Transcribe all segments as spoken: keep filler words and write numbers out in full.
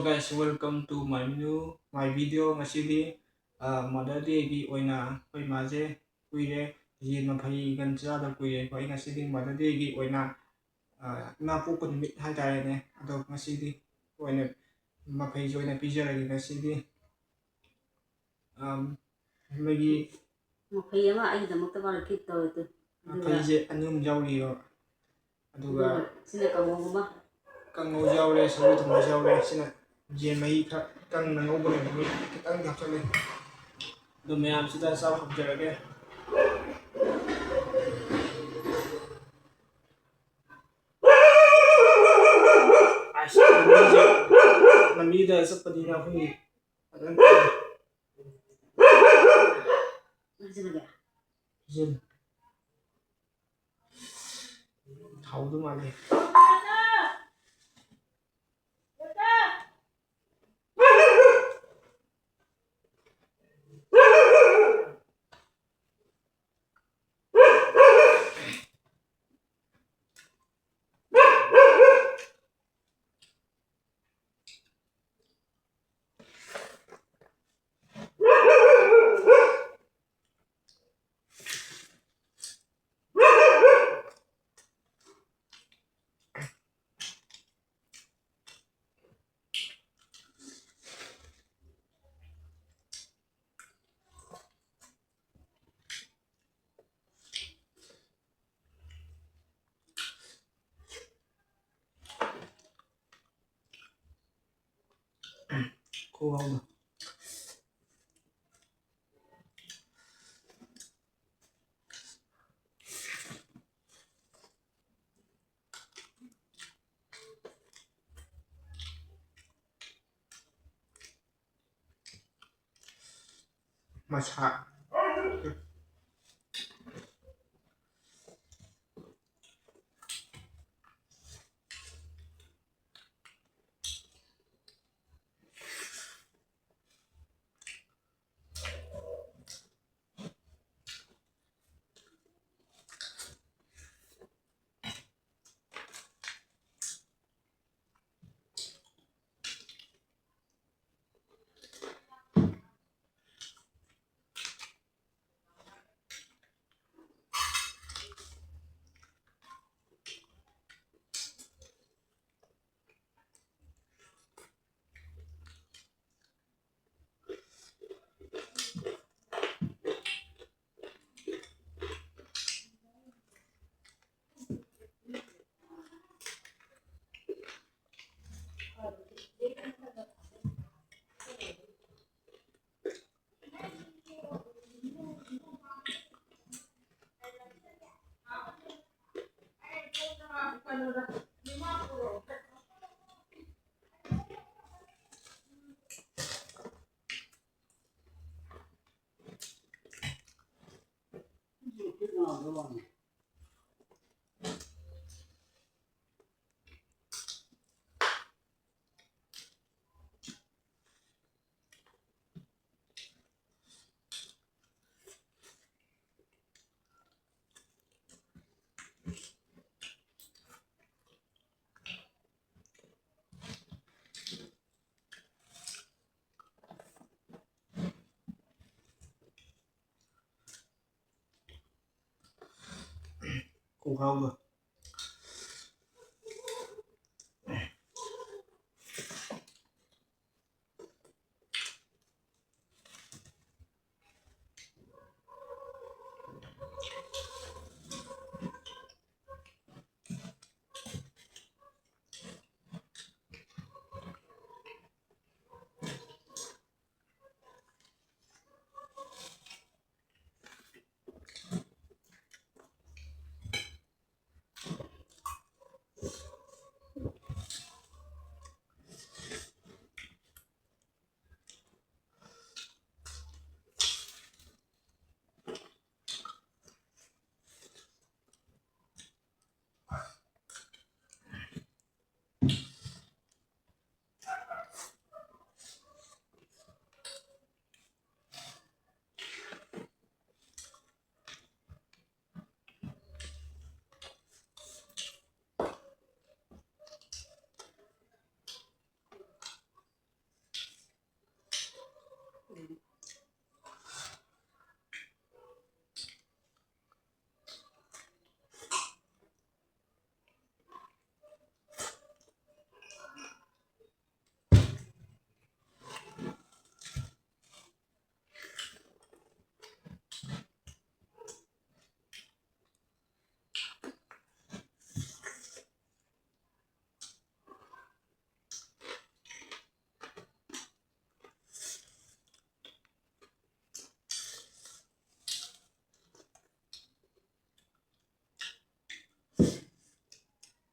Guys, welcome to my new, my video. ꯉꯁꯤꯗꯤ, ꯑ, Mother Day ꯒꯤ ꯑꯣꯏꯅ ꯑꯩꯈꯣꯏ ꯃꯥꯁꯦ ꯀꯨꯏꯔꯦ, ꯌꯦꯟ ꯃꯐꯩꯒꯟ ꯆꯥꯗꯕ ꯀꯨꯏꯔꯦ꯫ ꯑꯩꯈꯣꯏ ꯉꯁꯤꯗꯤ Mother Day ꯒꯤ ꯑꯣꯏꯅ, ꯑ, ꯏꯃꯥ ꯄꯣꯛꯄ ꯅꯨꯃꯤꯠ ꯍꯥꯏꯇꯥꯔꯦꯅꯦ꯫ ꯑꯗꯣ ꯉꯁꯤꯗꯤ ꯑꯣꯏꯅ ꯃꯐꯩꯁꯦ ꯑꯣꯏꯅ ꯄꯤꯖꯔꯒꯦ ꯉꯁꯤꯗꯤ꯫ ꯑꯝ, ꯃꯣꯏꯒꯤ ꯃꯐꯩ ꯑꯃ ꯑꯩꯒꯤꯗꯃꯛꯇ ꯃꯥꯅ ꯀꯤꯠ ꯇꯧꯔꯦ ꯇꯨ꯫ ꯑꯗꯨꯒ ꯃꯐꯩꯁꯦ ꯑꯅꯤ ꯑꯍꯨꯝ ꯌꯥꯎꯔꯤꯕ꯫ ꯑꯗꯨꯒ ꯑꯗꯨꯒ ꯁꯤꯅ ꯀꯥꯡꯉꯧ ꯑꯃ꯫ ꯀꯥꯡꯉꯧ ꯌꯥꯎꯔꯦ, ꯁꯧꯒ꯭ꯔꯤ ꯊꯣꯡꯕꯁꯨ ꯌꯥꯎꯔꯦ꯫ ꯁꯤꯅ ꯌꯦꯟ ꯃꯍꯤ ꯈꯔ ꯀꯪꯅ ꯉꯧꯕ ꯂꯩꯕꯒꯤ ꯈꯤꯇꯪꯗꯤ ꯍꯥꯞꯆꯜꯂꯦ꯫ ꯑꯗꯨ ꯃꯌꯥꯝꯁꯤꯗ ꯆꯥꯕ ꯍꯧꯖꯔꯒꯦ꯫ ꯑꯁ, ꯂꯝꯕꯤꯁꯦ, ꯂꯝꯕꯤꯗ ꯆꯠꯄꯅꯤꯅ ꯑꯩꯈꯣꯏꯒꯤ ꯐꯖꯅ ꯍꯥꯞꯆꯜꯂꯒꯦ꯫ ꯍꯥꯞꯆꯜꯂꯨ꯫ ꯍꯥꯎꯗꯧ ꯃꯥꯜꯂꯦ꯫ ꯈꯨꯍꯥꯎꯗꯣ꯫ ꯃꯁꯥ꯫ ꯈꯣꯡꯒ꯭ꯔꯥꯎꯗꯣ꯫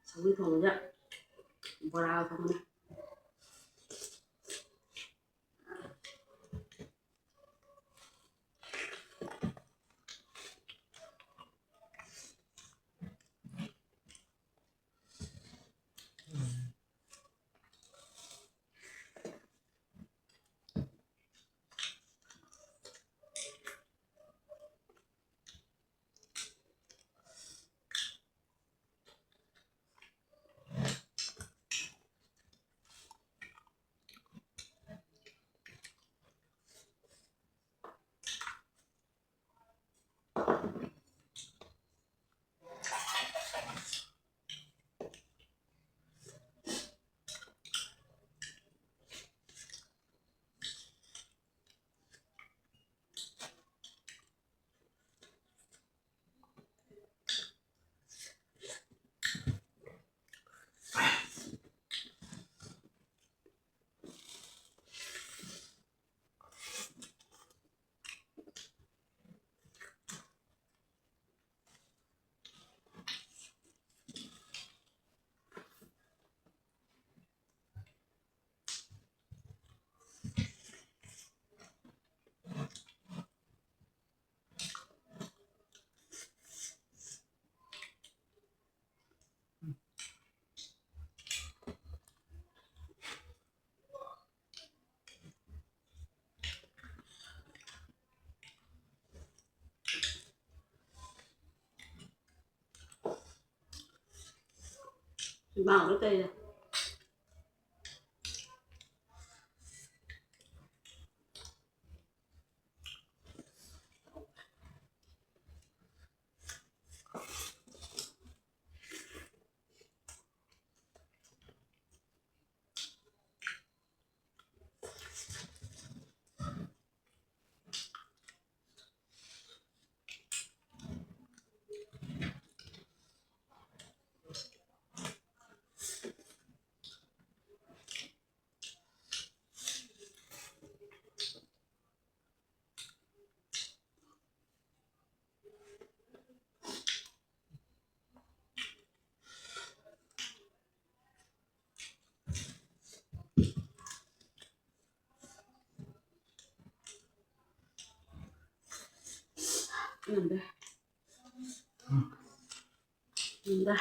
ꯁꯧꯒ꯭ꯔꯤ ꯊꯣꯡꯕꯁꯦ ꯕꯣꯔꯥꯒ ꯊꯣꯡꯕꯅꯦ꯫ ꯏꯃꯥꯒ ꯂꯣꯏ ꯇꯩꯔꯦ꯫ ꯉꯝꯗ꯭ꯔꯦ꯫ ꯉꯝꯗ꯭ꯔꯦ꯫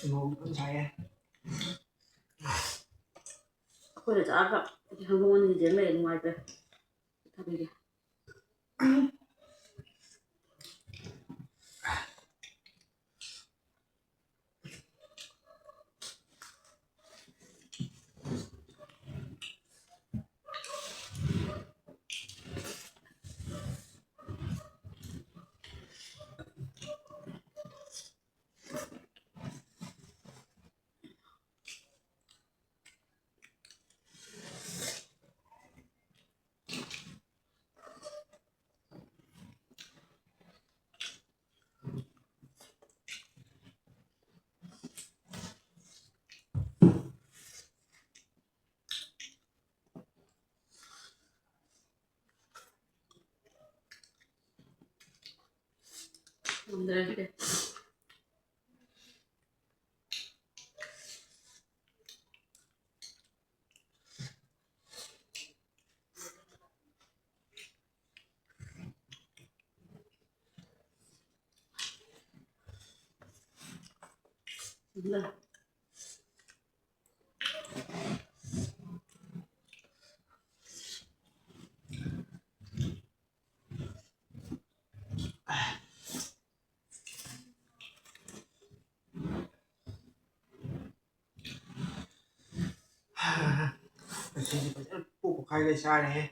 ꯅꯣꯡ ꯀꯟꯅ ꯁꯥꯏꯌꯦ꯫ ꯑꯩꯈꯣꯏꯅ ꯆꯥꯕ ꯍꯪꯗꯣꯡ ꯑꯅꯤꯁꯦ ꯂꯩ ꯅꯨꯡꯉꯥꯏꯇ꯭ꯔꯦ꯫ ꯊꯝꯒꯦ꯫ ꯊꯝꯖꯔꯒꯦ꯫ ꯉꯁꯤꯗꯤ ꯐꯖꯅ ꯄꯣꯛ ꯄꯣꯛꯈꯥꯏꯒꯩ ꯆꯥꯔꯦꯍꯦ꯫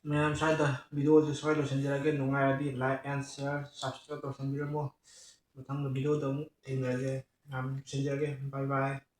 ꯃꯌꯥꯝ ꯁ꯭ꯋꯥꯏꯗ videoꯁꯦ ꯁ꯭ꯋꯥꯏ ꯂꯣꯏꯁꯤꯟꯖꯔꯒꯦ꯫ ꯅꯨꯡꯉꯥꯏꯔꯗꯤ like and share, subscribe ꯇꯧꯁꯟꯕꯤꯔꯝꯃꯣ꯫ ꯃꯊꯪꯗ videoꯗ ꯑꯃꯨꯛ ꯊꯦꯡꯅꯔꯁꯦ꯫ ꯌꯥꯝ ꯁꯤꯟꯖꯔꯒꯦ꯫ Bye bye꯫